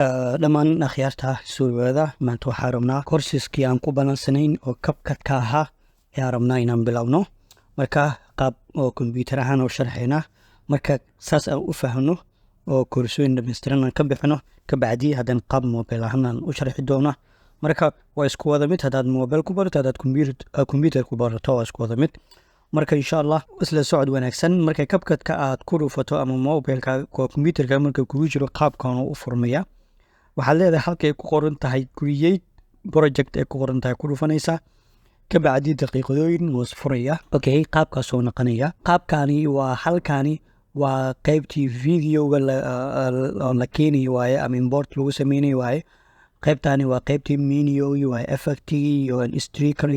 Dhammaan akhyaarta, soo dhawaada. Maanta waxaa rabnaa course-kii aan ku balansanayn oo CapCut-ka ahaa ayaa rabnaa inaan bilowno. Marka qaab oo computer ahaan oo sharxaynaa, marka saas aan u fahno oo koorsooyin dhammaystiran aan ka bixino, kabacdi haddana qaab mobile ahaan aan u sharxi doona. Marka waa isku wada mid, haddaad mobile ku barato, haddaad computer ku barato, waa isku wada mid. Marka insha Allah isla socod wanaagsan. Marka CapCut-ka aad ku dhufato ama mobileka computerka marka kugu jiro, qaabkan u furmaya. Waxaad leedahay halkay ku qoran tahay "Create project" ay ku qoran tahay ku dhufanaysaa. Kabacdi daqiiqadooyin wuu furaya. Okay, qaabkaasoo noqonaya. Qaabkani waa halkani, waa qeybtii videoga la keenayo waaye ama import lagu sameynayo waaye. Qaybtani waa qeybtii menugi waaye, effectigii iyo sticker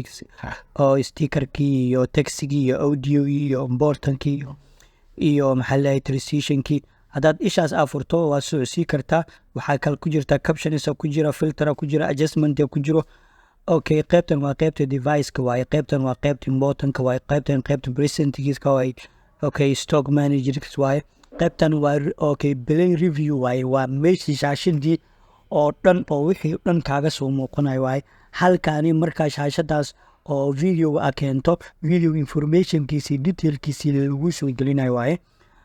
oo stickerkii iyo textigii iyo audiogii iyo importankii iyo maxaa leeyahay, transitionkii. Haddaad ishaas aa furto, waa socodsii kartaa. Waxaa kale ku jirta captions ku jira, filtera ku jira, adjustment ku jiro. Okay, qaybtan waa qaybta deviceka waaye, qaybtan waa qaybta importanka waaye, qaybtan qaybta presentgiska waaye. Okay, stock managerks waaye. Qaybtan waa, okay, play preview waaye. Waa meeshii shaashadii oo dhan oo wixii dhan kaaga soo muuqanayo waaye halkaani. Markaa shaashadaas oo videoga a keento, video informationkiisii, detailkiisii lagu soo gelinayo waaye.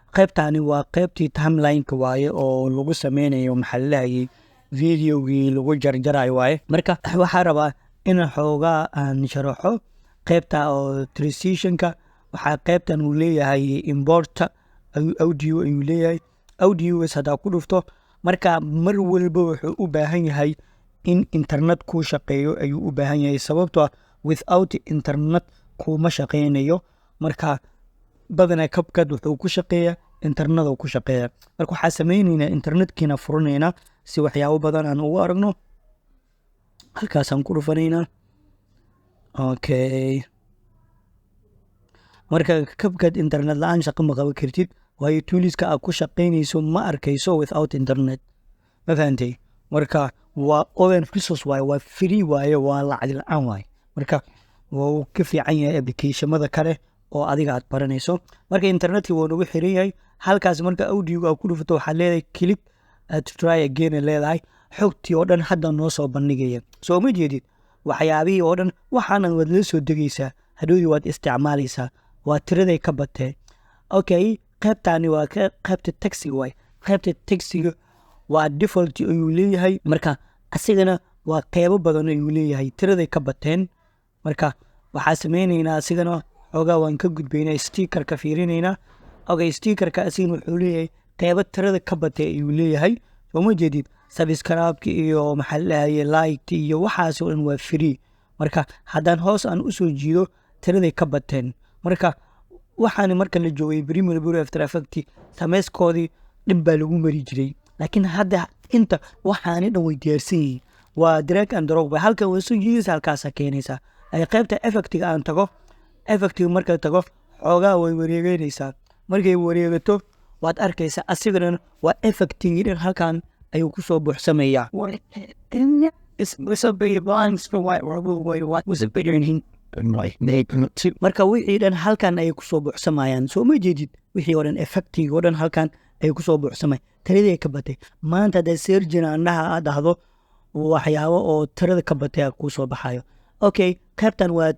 Qaybtani waa qaybtii timelineka waaye oo lagu sameynayo, maxaa lalahayay, videogii lagu jarjarayo waaye. Marka waxaa rabaa in xoogaa aan sharaxo qaybta oo transitionka. Waxaa qaybtan uu leeyahay importa audio ayuu leeyahay. Audiogas haddaa ku dhufto, marka mar walba wuxuu u baahan yahay in internet kuu shaqeeyo ayuu u baahan yahay, sababtoo ah without internet kuuma shaqeynayo. Marka badanaa CapCut wuxuu ku shaqeeya internet ku shaqeeya. Marka waxaa sameyneynaa internetkiina furanaynaa si waxyaabo badan aan ugu aragno. Halkaasaan ku dhufanaynaa. Okay, marka CapCut internet la-aan shaqo ma qaban kartid, waayo toolska aad ku shaqeynayso ma arkayso without internet. Ma fahantay? Marka waa open resource waaye, waa free waaye, waa lacag la-aan waaye. Marka wuu ka fiican yahay applicationada kale oo adiga aad baranayso. Marka internetka wuu nagu xiran yahay. Halkaas marka audioga aad ku dhufato, waxaad leedahay "Click to try again" leedahay. Xogtii oo dhan hadda noo soo bandhigaya. Soo ma jeedid waxyaabihii oo dhan? Waxaana waad la soo degaysaa, hadhowdii waad isticmaalaysaa. Waa tiraday ka batee. Okay, qaybtani waa qaybta textiga waay. Qaybta textiga waa default ayuu leeyahay. Marka asigana waa qeybo badan ayuu leeyahay, tiraday ka bateen. Marka waxaa sameyneynaa, asigana xoogaa waan ka gudbaynaa, stickerka fiirinaynaa. Okay, stickerka asigana wuxuu leeyahay qeybo tirada ka batay ayuu leeyahay. Soo ma jeedid? Subscribe-ki iyo maxaa ladhahaye, like iyo waxaas oo dhan waa free. Marka haddaan hoos aan usoo jiido, tiraday ka bateen. Marka waxaana marka la joogay Premiere Pro, After Effect sameyskoodii dhib baa lagu mari jiray, laakiin hadda inta waxaani dhan way diyaarsan yihiin. Waa drag and drop. Halkan waa soo jiidaysa, halkaasaa keenaysaa. Qaybta effectiga aan tago. Effectiga marka tago, xoogaa way wareegeynaysaa. Markay wareegato, waad arkaysaa, asigana waa effectigii dhan halkan ayuu kusoo buuxsamayaa. Marka wixii dhan halkan ayay kusoo buuxsamayaan. Soo ma jeedid? Wixii oo dhan, effectigii oo dhan halkan ayay kusoo buuxsamay. Tiradii ka batay. Maanta haddaa searching andhaha aad dhahdo, waxyaabo oo tirada ka batay a kuu soo baxayo. Okay, qaybtan waa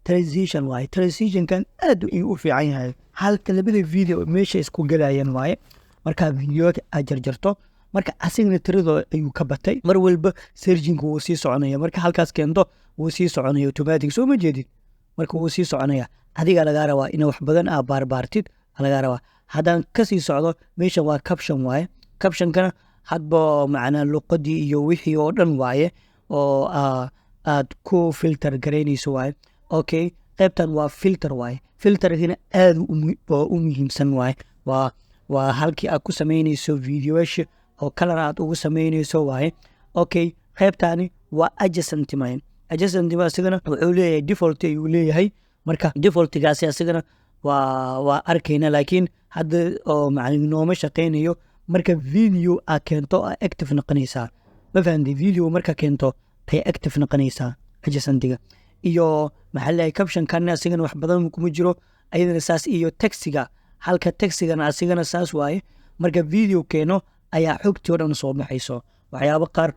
transition waaye. Transitionkan aad ayuu u fiican yahay. Halka labada video meesha isku gelayaan waaye markaa videoga aad jarjarto. Marka asigana tiradoo ayuu ka batay. Mar walba searchingka wuu sii soconaya. Marka halkaas keento, wuu sii soconaya automatic. Soo ma jeedid? Marka wuu sii soconaya. Adiga lagaa rabaa ina wax badan aa baarbaartid lagaa rabaa. Haddaan kasii socdo, meeshan waa caption waaye. Captionkana hadba macnaa luqadii iyo wixii oo dhan waaye oo aad ku filter garaynayso waaye. Okay, qaybtan waa filter waaye. Filterkina aad u muhiimsan waaye. Waa halkii aad ku samaynayso videoyaasha oo color aad ugu samaynayso waaye. Okay, qaybtani waa adjustment. Adjustment asigana wuxuu leeyahay default ayuu leeyahay. Marka defaultigaasi asigana waa arkayna, laakiin hadda oo macna nooma shaqeynayo. Marka video aad keento, active noqonaysaa. Ma fahamtay? Video marka keento ay active noqonaysaa adjustmentiga. Iyo maxaa leeyahay, captionkan asigana wax badan kuma jiro, ayadana saas. Iyo textiga, halka textigana asigana saas waaye. Marka video keeno ayaa xogtii o dhan soo baxayso. Waxyaabo qaar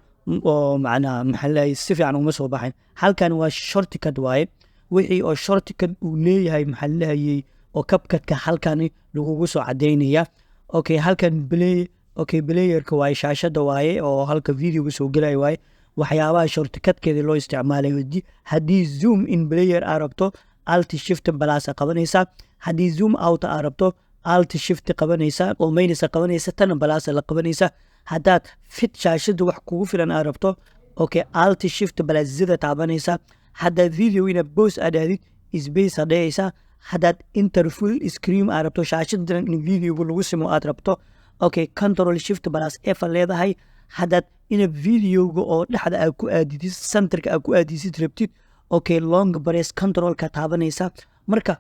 oo macnaha, maxaa leeyahay, si fiican uma soo baxayn. Halkan waa shortcut waaye. Wixii oo shortcut uu leeyahay, maxaa lehayay, oo CapCutka halkani lagugu soo cadeynaya. Okay, halkan play, okay, playerka waaye, shaashada waaye oo halka videoga soo gelaya waaye. Waxyaabaha shortcutkeeda loo isticmaalayo, haddii zoom in player aa rabto, alt shift plus qabanaysaa. Haddii zoom out aa rabto, alt shift qabanaysaa oo minus qabanaysa, tana plus la qabanaysa. Haddaad fit shaashada wax kugu filan aa rabto, okay, alt shift plus zida taabanaysa. Haddaad video ina pause aad aadid, space aa dhehaysaa. Haddaad enter full screen aa rabto, shaashada in videoga lagu simo aad rabto, okay, control shift plus F a leedahay. Haddaad ina videoga oo dhexda aad ku aadisid, centerka aad ku aadisid rabtid, okay, long press controlka taabanaysa. Marka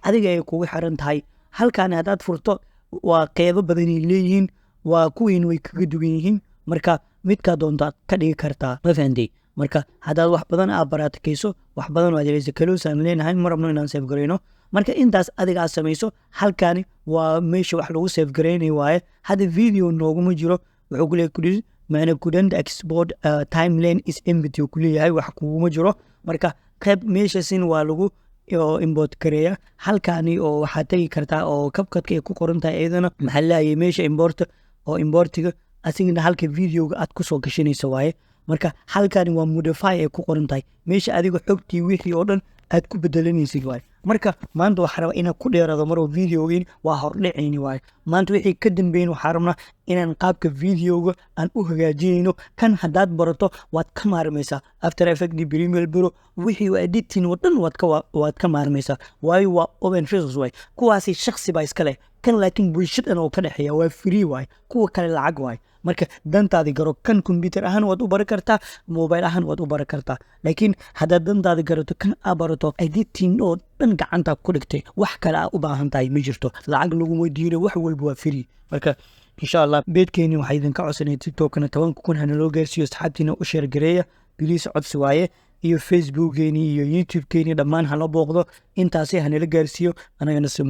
adiga ay kugu xiran tahay. Halkan haddaad furto, waa qeybo badanay leeyihiin, waa kuwiin way kaga duwan yihiin. Marka midkaa doontaad ka dhigi kartaa, ma fahantay? Marka haddaad wax badan aad baraatikayso, wax badan waad helaysa. Close aan leenahay, ma rabno inaan save garayno. Marka intaas adiga aad samayso, halkani waa meesha wax lagu save garaynayo waaye. Hadda video nooguma jiro. Wuxuu ku leeyahay maana couldn't export, timeline is empty uu kuleeyahay, wax kuguma jiro. Marka qayb meeshasin waa lagu oo import gareeya. Halkani oo waxaad tegi kartaa oo CapCutka ay ku qoran tahay iyadana, maxaa leeyahay, meesha import oo importiga asigana halka videoga aad kusoo gashanaysa waaye. Marka halkani waa modify ay ku qoran tahay, meesha adiga xogtii wixii oo dhan aad ku bedelanaysid waaye. Marka maanta waxaa rabaa inaan ku dheerado maroo videogin waa hordhacayni waaye. Maanta wixii ka dambeyn waxaa rabnaa inaan qaabka videoga aan u hagaajinayno. Kan haddaad barato, waad ka maarmaysaa After Effect, Premiere Pro, wixii editing oo dhan waad ka maarmaysaa, waayo waa open resource waay. Kuwaasi shaksi baa iska leh kan, laakiin bulshadan oo ka dhexeeya waa free waay. Kuwa kale lacag waay. Marka dantaadi garo. Kan computer ahaan waad u bari kartaa, mobile ahaan waad u bari kartaa, laakiin haddaad dantaadi garato, kan aa barato, editing oo dhan gacanta ku dhigtay, wax kale aa u baahan tahay ma jirto. Lacag laguma diino, wax walba waa free. Marka insha Allah beedkeeni waxaa idinka codsanay, TikTokna 10,000 hanaloo gaarsiiyo. Asxaabtiina u share gareeya please, codsi waaye. Iyo Facebookgeeni iyo YouTubekeeni dhammaan hala booqdo. Intaasi hanala gaarsiiyo, anagana si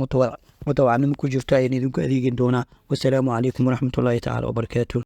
mutawacnimo ku jirto ayaan idinku adeegin doonaa. Wasalaamu calaykum waraxmatullaahi tacaala wabarakaatu.